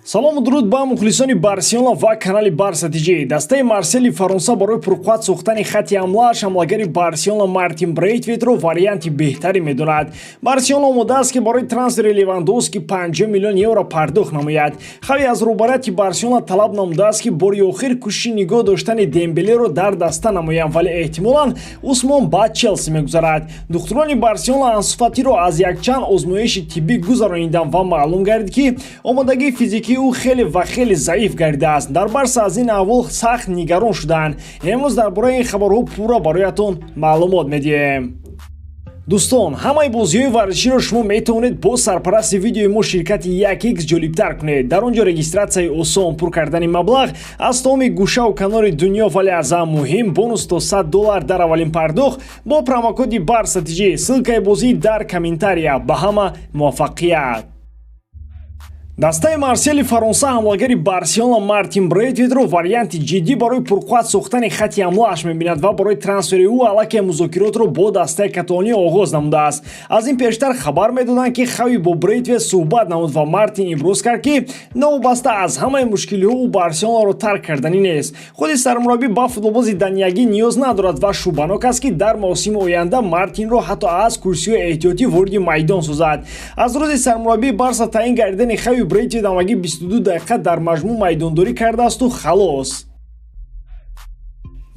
Салому дуруд ба мухлисони Барселона ва канали Барса ТЖ. Дастаи Марсели Фаронса барои пурқувват сохтани хати ҳамлааш ҳамлагари Барселона Мартин Брейтветро варианти беҳтаре медонад. Барселона омода аст, ки барои трансфери Левандовски 50 миллион евро пардохт намояд. Хави аз роҳбарияти Барселона талаб намудааст, ки бори охир кӯшиши нигоҳ доштани Дембелеро дар даста намоянд, вале эҳтимолан Усмон ба Челси мегузарад. Духтурони Барселона Ансу Фатиро аз якчанд озмоиши тиббӣ гузарониданд ва маълум гардид, ки омодагии физикии ӯ хеле ва хеле заиф гардидааст. Дар Барса аз ин аҳвол сахт нигарон шуданд. Имрӯз дар бораи ин хабарҳо пурра бароятон маълумот медиҳем. Дӯстон, ҳамаи бозиҳои варзиширо шумо метавонед бо сарпарасти видеои мо, ширкати 1X, ҷолибтар кунед. Дар он ҷо регистратсияи осон, пур кардани маблағ аз тамоми гӯшаву канори дунё, вале аз ҳама муҳим, бонус то 100 доллар дар аввалин пардохт бо промокоди Барса ТЖ. Ссылкаи бозӣ дар комментария. Ба ҳама муваффақият! Дастаи Марсели Фаронса ҳамлагари Барселона Мартин Брейтветро варианти ҷиддӣ барои пурқувват сохтани хати ҳамлааш мебинад ва барои трансфери ӯ аллакай музокиротро бо дастаи Каталония оғоз намудааст. Аз ин пештар хабар медоданд, ки Хави бо Брейтвет суҳбат намуд ва Мартин иброз кард, ки новобаста аз ҳамаи мушкилиҳо ӯ Барселонаро тарк карданӣ нест. Худи сармураббӣ ба футболбози даниягӣ ниёз надорад ва шубҳанок аст, ки дар мавсими оянда Мартинро ҳатто аз курсиҳои эҳтиётӣ вориди майдон созад. Аз рӯзи сармураббии Барса таъин гардидани Хави, Брейтвет ҳамагӣ 22 дақиқа дар маҷмӯъ майдондорӣ кардаасту халос.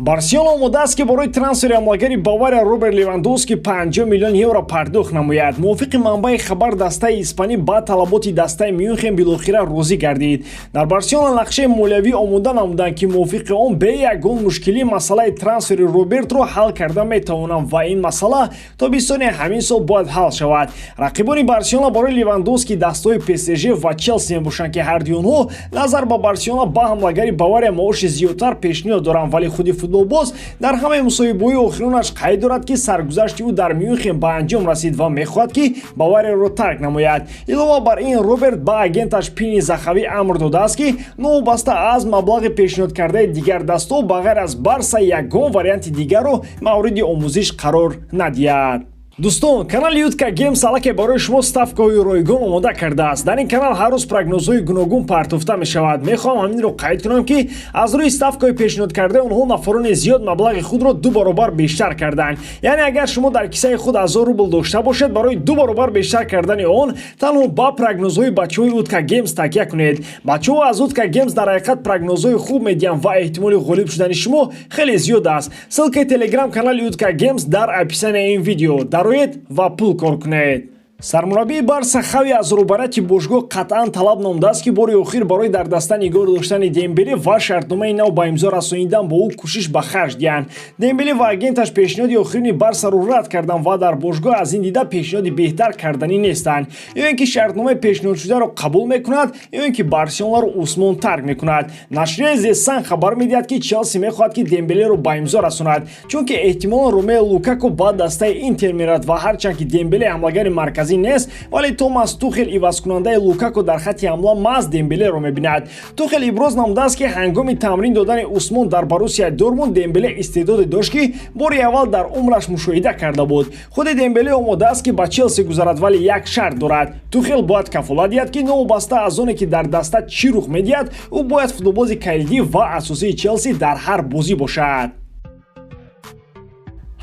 Барселона омода аст, ки барои трансфери ҳамлагари Бавария Роберт Левандовски 50 миллион евро пардохт намояд. Мувофиқи манбаи хабар, дастаи испанӣ ба талаботи дастаи Мюнхен билохира розӣ гардид. Дар Барселона нақшаи молиявӣ омода намуданд, ки мувофиқи он бе ягон мушкилӣ масъалаи трансфери Робертро ҳал карда метавонанд ва ин масъала тобистони ҳамин сол бояд ҳал шавад. Рақибони Барселона барои Левандовски дастаҳои ПСЖ ва Челси мебошанд, ки ҳардуи онҳо назар ба Барселона ба ҳамлагари Бавария маоши зиёдтар пешниҳод доранд, вале худи футболбоз дар ҳамаи мусоҳибаҳои охиронаш қайд дорад, ки саргузашти ӯ дар Мюнхен ба анҷом расид ва мехоҳад, ки Баварияро тарк намояд. Илова бар ин, Роберт ба агенташ Пини Захавӣ амр додааст, ки новобаста аз маблағи пешниҳодкардаи дигар дастҳо, ба ғайр аз Барса ягон варианти дигарро мавриди омӯзиш қарор надиҳад. Дӯстон, канали Ютка Геймс аллакай барои шумо ставкаҳои ройгон омода кардааст. Дар ин канал ҳар рӯз прогнозҳои гуногун партофта мешавад. Мехоҳам ҳаминро қайд кунам, ки аз рӯи ставкаҳои пешниҳодкардаи онҳо нафарони зиёд маблағи худро ду баробар бештар карданд. Яъне агар шумо дар кисаи худ 1000 рубл дошта бошед, барои ду баробар бештар кардани он танҳо ба прогнозҳои бачаҳои Утка Геймс такя кунед. Бачаҳо аз Утка Геймс дар ҳақиқат прогнозҳои хуб медиҳанд ва эҳтимоли ғолиб шудани шумо хеле зиёд аст. Ссылкаи телеграм канали Утка Геймс дар описанияи ин видео. Дароед ва пул кор кунед. Сармураббии Барса Хави аз роҳбарияти бошгоҳ қатъан талаб намудааст, ки бори охир барои дар даста нигоҳ доштани Дембеле ва шартномаи нав ба имзо расонидан бо ӯ кӯшиш ба харҷ диҳанд. Дембеле ва агенташ пешниҳоди охирини Барсаро рад карданд ва дар бошгоҳ аз ин дида пешниҳоди беҳтар карданӣ нестанд. Ё ин ки шартномаи пешниҳодшударо қабул мекунад, ё ин ки Барселонаро Усмон тарк мекунад. Нашрияи Зе Сан хабар медиҳад, ки Челси мехоҳад, ки Дембелеро ба имзо расонад, чунки эҳтимолан Ромео Лукако ба дастаи Интер меравад ва ҳарчанд ки Дембеле ҳамлагари марказӣ нест, вале Томас Тухел ивазкунандаи Лукако дар хатти ҳамла маҳз Дембелеро мебинад. Тухел иброз намудааст, ки ҳангоми тамрин додани Усмон дар Боруссияи Дортмунд Дембеле истеъдоде дошт, ки бори аввал дар умраш мушоҳида карда буд. Худи Дембеле омодааст, ки ба Челси гузарад, вале як шарт дорад: Тухел бояд кафолат диҳад, ки новобаста аз оне ки дар даста чӣ рух медиҳад, ӯ бояд футболбози калидӣ ва асосии Челси дар ҳар бозӣ бошад.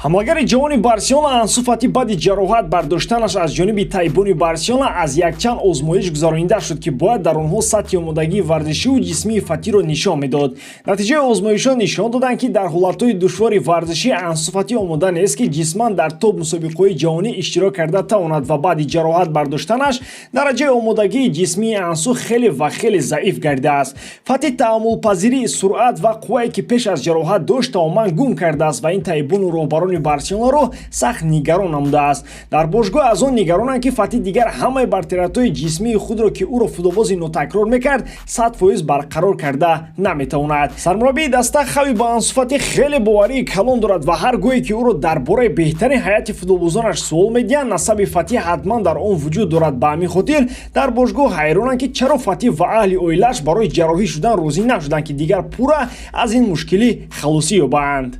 Ҳамлагари ҷавони Барселона Ансу Фати баъди ҷароҳат бардоштанаш аз ҷониби табибони Барселона аз якчанд озмоиш гузаронида шуд, ки бояд дар онҳо сатҳи омодагии варзишиву ҷисмии Фатиро нишон медод. Натиҷаи озмоишҳо нишон доданд, ки дар ҳолатҳои душвори варзишӣ Ансу Фати омода нест, ки ҷисман дар топ мусобиқаҳои ҷаҳонӣ иштирок карда тавонад ва баъди ҷароҳат бардоштанаш дараҷаи омодагии ҷисмии Ансу хеле ва хеле заиф гардидааст. Фати таҳаммулпазирӣ, суръат ва қуввае, ки пеш аз ҷароҳат дошт, тамоман гум кардааст ва ин табибону роҳбарони Барселонаро сахт нигарон намудааст. Дар бошгоҳ аз он нигаронанд, ки Фати дигар ҳамаи бартариятҳои ҷисмии худро, ки ӯро футболбози нотакрор мекард, 100% барқарор карда наметавонад. Сармураббии даста Хави ба Ансу Фати хеле боварии калон дорад ва ҳар гоҳе ки ӯро дар бораи беҳтарин ҳайати футболбозонаш суол медиҳанд, насаби Фати ҳатман дар он вуҷуд дорад. Ба ҳамин хотир дар бошгоҳ ҳайронанд, ки чаро Фати ва аҳли оилааш барои ҷарроҳӣ шудан розӣ нашуданд, ки дигар пурра аз ин мушкилӣ халосӣ ёбанд.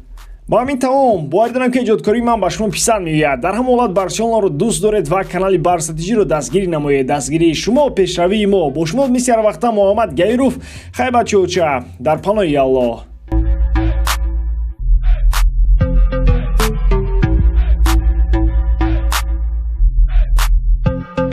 Ба ҳамин тамом. Боварӣ дорам, ки эҷодкории ман ба шумо писанд меояд. Дар ҳамон ҳолат Барселонаро дӯст доред ва канали Барса ТЖро дастгирӣ намоед. Дастгирии шумо — пешравии мо. Бо шумо мисли ҳар вақта Муҳаммад Гаиров. Хай, бачаоча, дар паноҳи Аллоҳ.